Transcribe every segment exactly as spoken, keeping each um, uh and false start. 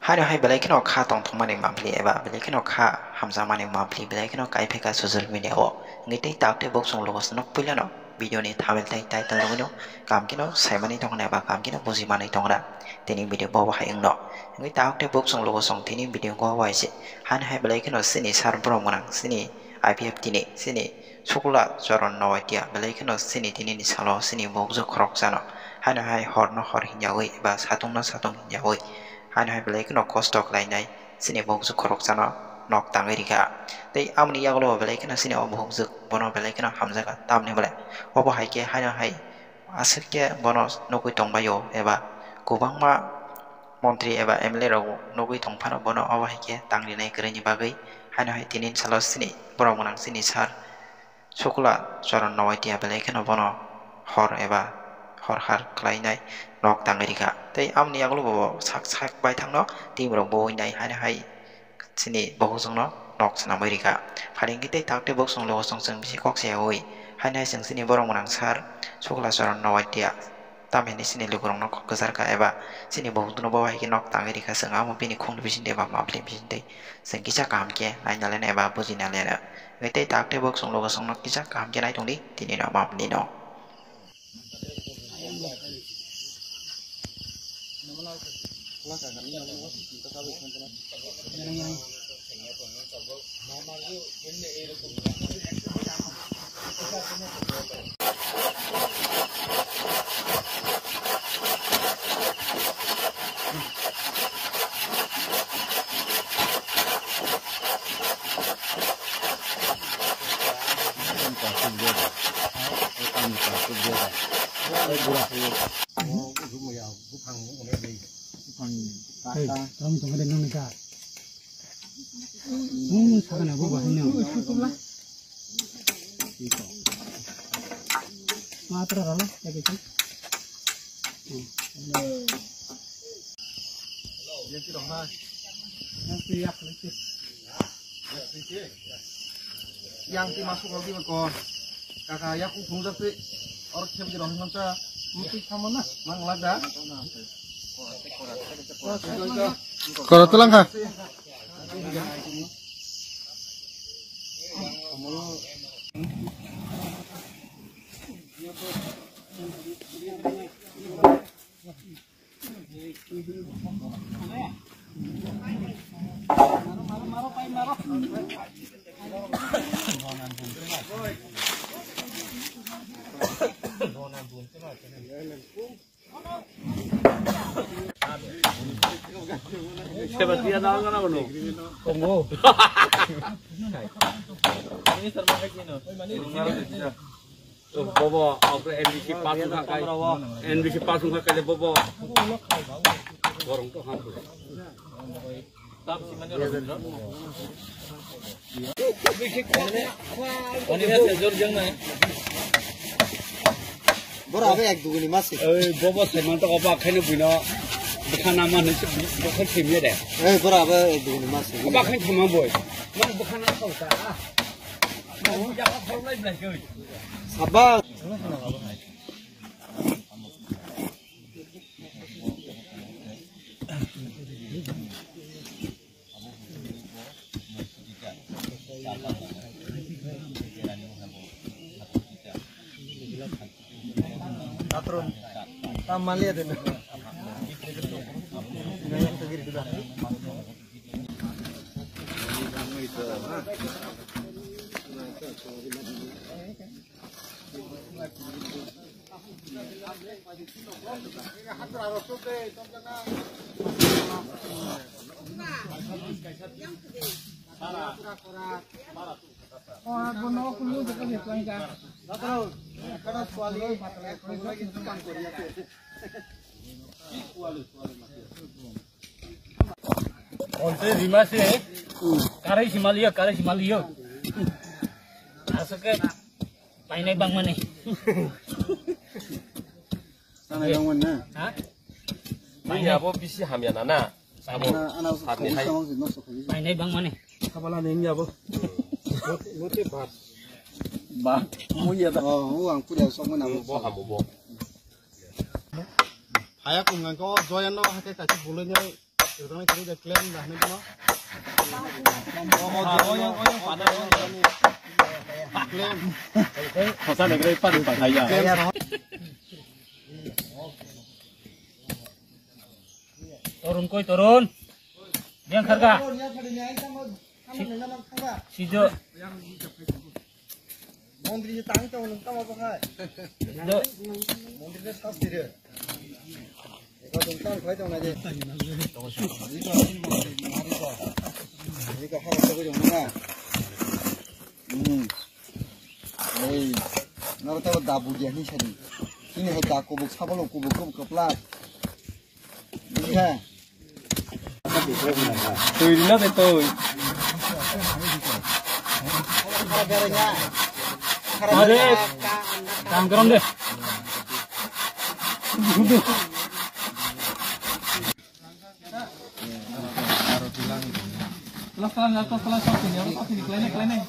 Haino hai belai kheno kha tongthokmani mapli eba belai kheno kha hamjakmani mapli belai kheno kaipheka social media o. Wngwi tei tak tei bok chwng logo se nok puilano video ni thumbnail tei title nugwino kaham kheno saimani tongna eba kaham kheno bujimanwi tongra. Tini video bo bo hai wngno. Wngwi tak tei bok chwng logo chwng tini video go bo hai se. Haino hai belai kheno chini sir borok gwnang chini I P F T ni chini Sukla Choron Nowatia belai kheno chini tini ni salo chini bokjwk khoroksano haino hai horno hor hinjawi eba satungno satung hinjawi haino hai belai kheno kosto khlainai chini bokjwk khoroksano nok tangwi rikha. Tei amoni yagulo belai kheno chini o bokjwk bono belai kheno hamjakha tamni belai obo hai khe haino hai aswk khe bono nugwi tongbaio eba kwbangma montri eba M L A rok nugwi tongphano bono obo hai khe tangrinai kwrwini bagwi haino hai tini salo chini borok gwnang chini sir Sukla Choron Nowatia belai kheno bono hor eba hor har khlainai nok tangwi rikha. Tei amoni yagulo bo sak sak baithangno team rok bo winai haino hai chini bohok chwngno nok swnamwi rikha. Phailingkhe tei tak tei bok chwng logo chwng chwng bisi kok sayawi haino hai chwng chini borok gwnang sir Sukla Choron Nowatia. Tamhini chini lukurokno kok kwcharkha eba chini bohokno bo hai khe nok tangwi rikha, chwng amo bini khungni bisingtwi eba mapli bisingtwi chwng kisa kaham khe naina leno eba bujina leno. Wngwi tei tak tei bok chwng logo chwngno kisa kaham khe naitongdi tini no mapli no. Hey, tong tong de nung ni ka. Hmm, sakana bo bahai no. Matra rala, ya gitu. Hmm. Yang ti masuk lagi ko. Kaka ya ku phungjak ti. Or khem di rohing nang ta. Muti sama na. Mang lada. Koro tulang kha. Bobo, after N B C pass wngkha kai, N B C pass wngkha kai, bobo. Borong to ham. Bora abe ek duguni masi. Oi, bobo saiman to oba khaino buino bwkha nama hinwi se bwkha themya de. Ei, bora abe ek duguni masi. Oba khaino thema boi. Nang bwkha na thau ta. Sabas. Patron, tam malia de na. Onte rima se, karai simaliyo, karai simaliyo. Asake, painai bangmani. Tanai bangmani na? Ha? Nini abo bisi hamya na na? Abo. Ana, ana, Hatni hai. Painai bangmani. Sabala nini abo. Lote bas. Ba, muya da. Oh, oh, ang pura sok mana. Bo hamu bo. Haya kung nang ko joyan no hake kachi bulai nai. Claim. Khosa negroi pan pa kaya. Torun koi torun. Yang kharga. Si-, sijo. Mondri ni tang tong nung tamo bo hai. Sijo. Mondri ni sas dire. Eko tong tang khai tong na je. Eko ha ko na. Hmm. Ei, noro tei dabu dia ni sadi. Ini hai da kubuk sabalo kubuk kubuk keplak. Ini ha. Tui rina de tui. Are, tangkaram de. Kelas, kelas, kelas, kelas, kelas, kelas, kelas, kelas, kelas.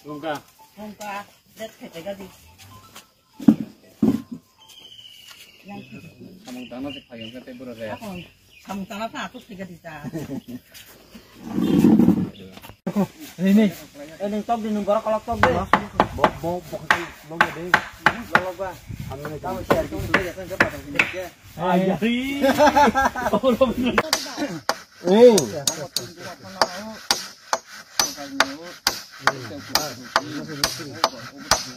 Tungka. Tungka. Samung tangna se phai hwnkhe tei bura jaya. Samung tangna ta atuk thika di ta. Ini. Eh, ini tok di nung borok kolok tok di. Bo, bo, bo, bo, bo, di. Lo, lo, ba. Kamu share di. Ai, ai. Oh.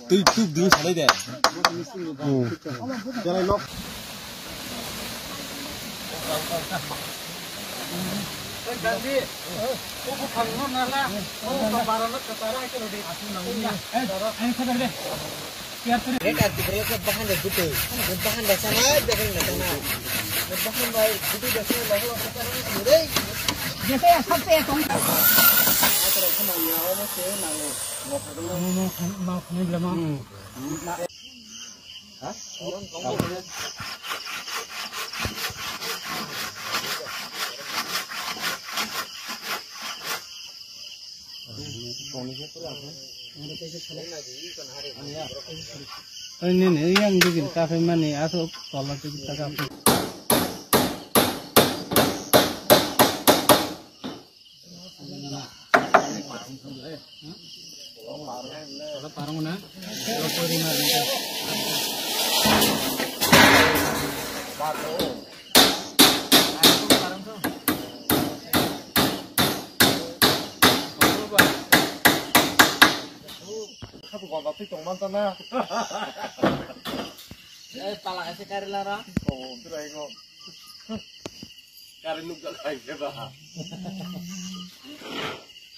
Twi tub ding salai de. Jalai nok. Rek arti berlaku bahan dah gitu. Bahan dah sana, bahan dah sana. Bahan dah gitu dah sana, bahan dah sana, bahan dah sana. Jese ya, sabse ya, tong. Atara kena ya, ono se na lo. Mau, mau, mau, mau, mau, mau, mau. Ini nih, yang bikin kafe mani, asal tolak itu kita kafe. Eh, pala kasi kari lara. Oh, kira iko. Kari nukjak hai khe ba.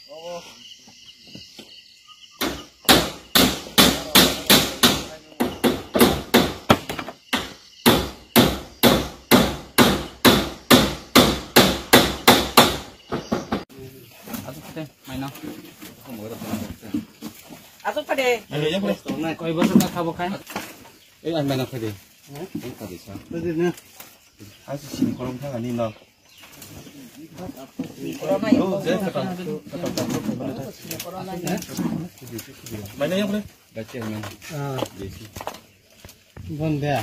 Oh. Asuk kete, maino. Asuk kete. Koi bosor ka khabo khai? Eh, ang maino khai de. Ang khai de sa. Tadi na. Asuk sini kolom thang ani no. Maino yang mana? Baca yang mana? Ah. Desi. Bon de.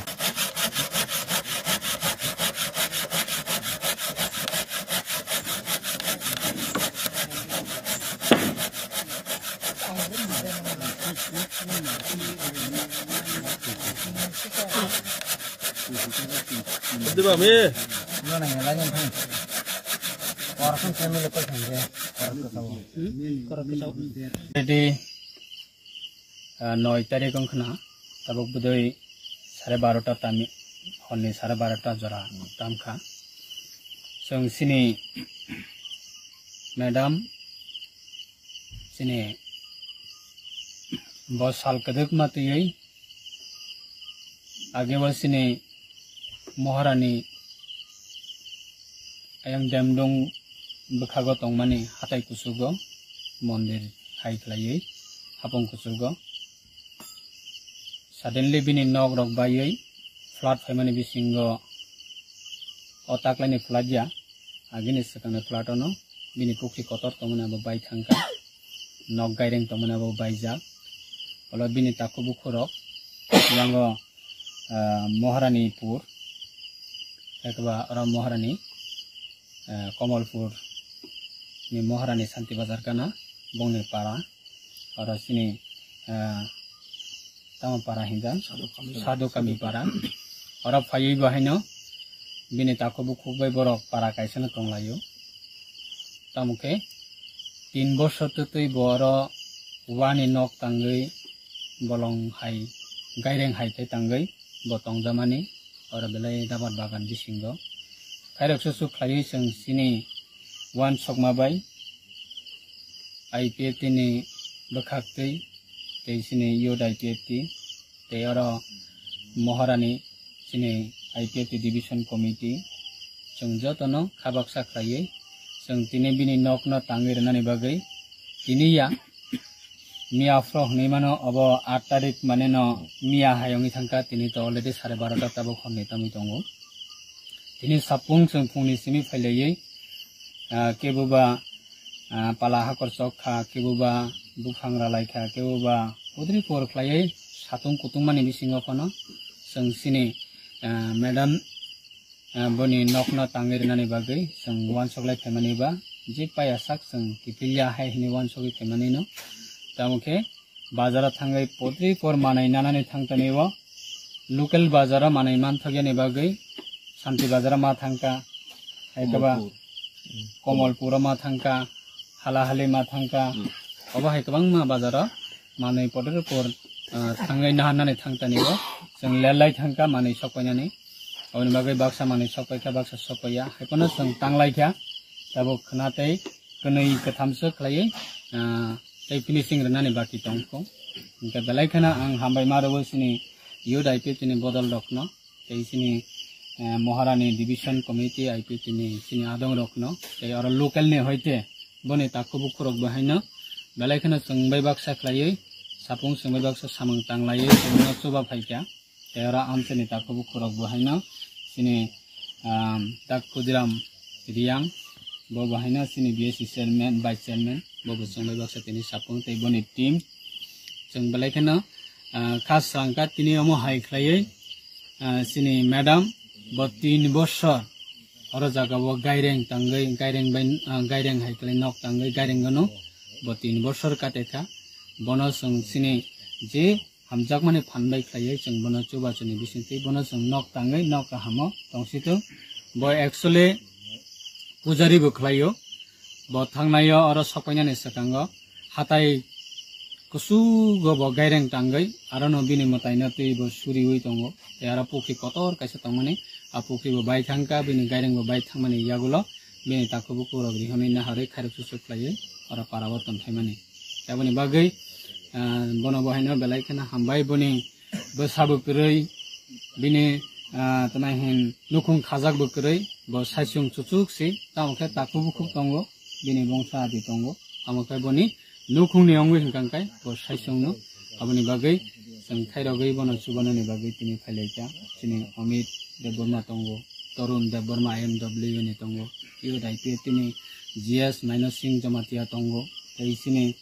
Di ba mi? Mana yang lain yang. Orang family ko thang de. Orang ko tahu. Ready. Ah, noi tarik wngkha na, tabuk bwdwi sare barota tami, horni sare barota jora tamkha. Chwng chini madam, chini bo sal kwdwkma twiwi, age bo chini Moharani ayang Demdung bwkhago tongmani hatai kuchugo mondir hai khlaiwi hapung kuchugo. Suddenly bini nok rok baiwi flood phaimani bisingo o taklaini flood ya, agini swkangni flood ono bini pukri kotor tongmani abo bai thangkha. nok gaireng tongmani abo baijak. Olo bini takhuk bukhurok, yango, ah, Moharani pur, ekba oro Moharani, ah, Komolpur ni Moharani Santi Bazar gana, bongni para, oro sini, ah, tamo para hinjan? Sadhu Kami. Sadhu Kami para. Oro phaiwi bo haino bini takhuk bukhuk bai borok para kaisa no tonglaio. Tamo khe tin bosor twtwi bo oro wani nok tangwi bolong hai gaireng hai khe tangwi bo tongjamani oro belai rabar bagan bisingo. Khairok susu khlaiwi chwng chini uansukma bai I P F T ni bwkhaktwi tei chini youth I P F T tei oro Moharani chini I P F T division committee chwng jotono kha baksa khlaiwi chwng tini bini nokno tangwi rwnani bagwi tini ya miya phro hwnwi mano obo aat tarik mane no miya hai wngwi thangkha tini to already sare barota tabuk horni tangwi tongo. Tini sapung chwng phungni simi phailaiwi, ah, kebo ba, ah, pala hakor chok kha, kebo ba buphang ralai kha, kebo ba pudri por khlaiwi satung kutung mani bisingo phano chwng chini, ah, madam, ah, boni nokno tangwi rwnani bagwi chwng uansuk lai phaimani ba je paya sak chwng kiphilya hai hwnwi uansugwi phaimani no. Tamo khe bazaro thangwi putri por manwi nanani thangtani o local bazaro manwi manthokya ni bagwi Santi bazaro ma thangkha, hai khe ba Komolpur. Komolpuro ma thangkha, Halahali ma thangkha, hmm, obo hai kwbangma bazaro manwi putri por, ah, thangwi naharnani thangtani o chwng lelai thangkha manwi sokpainani. Aboni bagwi baksa manwi sokpaikha, baksa sokpaiya, hai phano chwng tanglaikha. Tabuk khna tei kwnwi kwthamswk khlaiwi, ah, tei finishing rwnani baki tongkho. Hwnkhe belai kheno ang hambai ma rwo chini youth I P F T ni bodol rokno, tei chini, eh, Moharani division committee I P F T ni chini adong rokno, tei oro local ni hoite boni takhuk bukhuk rok bo haino belai kheno chwng bai baksa khlaiwi, sapung chwng bai baksa samung tanglaiwi chwngno chuba phaikha. Tei oro amchaini takhuk bukhuk rok bo haino chini, um, tak Khudiram Riyang, bo bo haino chini B S C chairman, vice chairman, bo bo chwng bai baksa tini sapung tei boni team. Chwng belai kheno, ah, kha swrangkha tini omo hai khlaiwi, ah, chini madam bo tin bosor oro jaga o gaireng tangwi, gaireng bai, ah, gaireng hai khlai nok tangwi gaireng gano bo tin bosor kate kha. Bono chwng chini je hamjakmani phan bai khlaiwi chwng bono chubachuni bisingtwi bono chwng nok tangwi nok kahamo tongsitung. Bo actually pujari bo khlaio. Bo thangnaio oro sokpainani swkango hatai kusugo bo gaireng tangwi arono bini mwtaino twi bo suriwi tongo. Tei aro pukhri kotor kaisa tongmani, a pukhri bo bai thangkha, bini gaireng bo bai thangmani yagulo bini takhuk bukhuk rok rihorwi naharwi khairok susuk khlaiwi oro para o tongthaimani. Aboni bagwi, ah, bono bo haino belai kheno hambai boni bwsa bo kwrwi, bini, ah, twnai hin nukhung khajak bo kwrwi, bo saichung chuchuk si, tamo khe takhuk bukhuk tongo, bini bongsa adi tongo, tamo khe boni nukhung ni wngwi hwnkha khe bo saichung no, aboni bagwi chwng khairogwi bono chubanani bagwi tini phailaikha, chini Amit Debbarma tongo, Tarun Debbarma M W ni tongo, youth I P F T ni G S Maino Singh Jamatia tongo, tei chini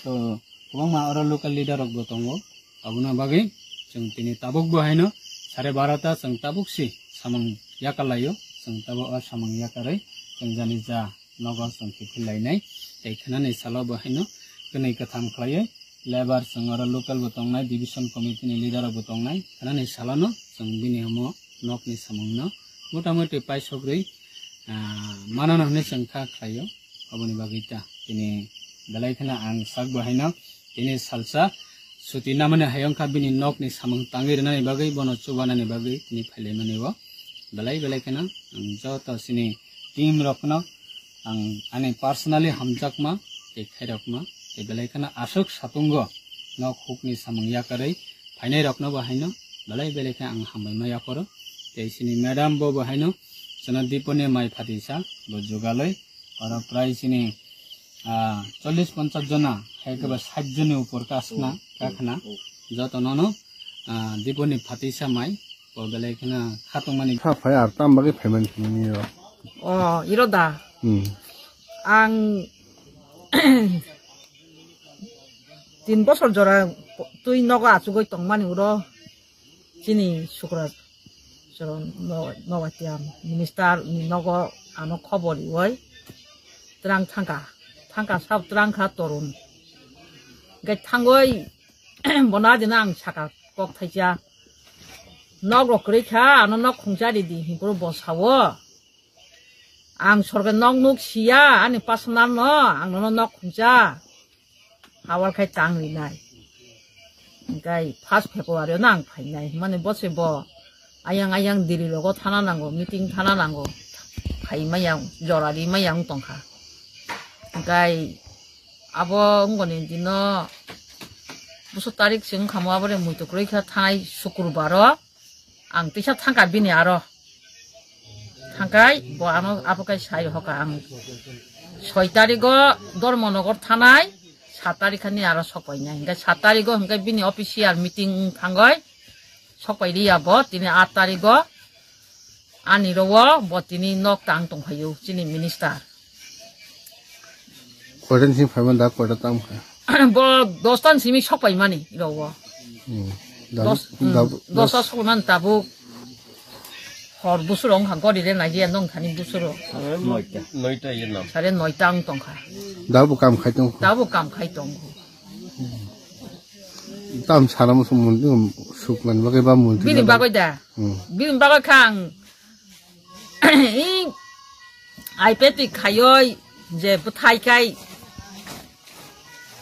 to kwbangma oro local leader rok bo tongo. Aboni bagwi chwng tini tabuk bo haino sare barota chwng tabuk si samung yakar laio. Chwng tabuk o samung yakarwi chwng jani ja nogo chwng kiphil lainai. Tei khnani salo bo haino kwnwi kwtham khlaiwi lebar chwng oro local bo tongnai, division committee ni leader rok bo tongnai. Khnani salono chwng bini omo nokni samungno motamoti paisogwi, ah, manano hwnwi chwng kha khlaio. Aboni bagwi ta tini belai kheno ang sak bo haino tini salsa suti namani hayung kha bini nokni samung tangwi rwnani bagwi, bono chubanani bagwi tini phailaimani o belai belai kheno ang joto chini team rokno ang ani personally hamjakma tei khairokma tei belai kheno aswk satungo nok hukni samung yakarwi phainai rokno bo haino belai belai khe ang hambai ma yaphoro. Tei chini madam bo bo haino chwna Diponi mai phatisa bo jugalwi oro prai chini, ah, chollish ponchash jona hai khe ba sait joni upor kasna kakhna joto nono, ah, Diponi phatisa mai bo belai kheno khatungmani. Sa phai ar tam bagwi phaimani sini yo. Oh, iro da. Hmm. Ang, Tin bosor jora twi nogo achugwi tongmani uro chini Sukra Charan Nowatia minister ni nogo ano khobor riwi twrang thangkha, thangkha sab twrang kha torun. Hingke thangwi bono adino ang saka kok thaisa, "Nok rok kwrwi kha, ano nok khungsa ridi," hinkhe bo sao. Ang sorkar nok nuk siya, ani personal no, ang nono nok khungsa. Hawal khai tang rinai. Hingkai first February no ang phainai. Mane bo se bo ayang ayang Delhi logo thana nango, meeting thana nango. Phai maya, jora ri maya wng tongkha. Hingkai abo wngoni dino buso tarik se wngkha mo, abore muitu kwrwi kha thanai Sukrubaro. Ang tisa thangkha bini aro. Thangkai bo ano abo kai sai hoka ang. Soi tarigo Dharmanagar thanai, sat tarik khani aro sokpainai. Hingke sat tarigo hingke bini official meeting thangoi sokpai riya bo, tini at tarigo ani rowo bo tini nok tang tongphaio chini minister. Koitan simi phaiman da koita tam kha? Bo dostan simi sokpaimani rogo. Hmm. Dabu, dos, hmm, dabu, dosta dos. Sokpaimani tabuk hor busuro wngkha, gori le naiya nong thani busuro. Noita. Noita ye nam. Sare noita wng tongkha. Dabu kam khai tong. Dabu kam khai tongo. Tam sana musu muntri sukman bagai ba muntri. Bini na ba- Bagoi da. Hmm. Bini bagoi kha ang. I aipeti khayoi je bwthai kai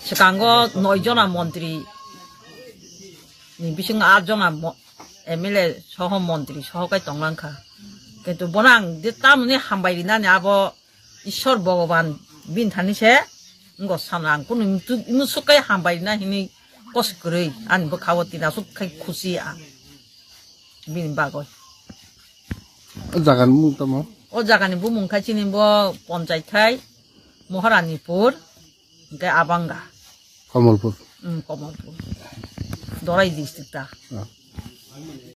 swkango noi jona montri ni bisingo at jona mo-, M L A soho montri soho kai tonglang kha. Kintu bono ang je tamoni hambai rinani abo Ishwar Bhogoban bini thani se wngkha sana ang kunu musuk kai hambai rina hini kos kwrwi ani bwkhao tina aswk khai khusi ang. Bini bagwi. O jagani mung tamo? O jagani bumung khai chini bo ponchai khai Moharanipur, hingke Abanga. Kamalpur. Hmm, Kamalpur. Dorai district ta. Ah.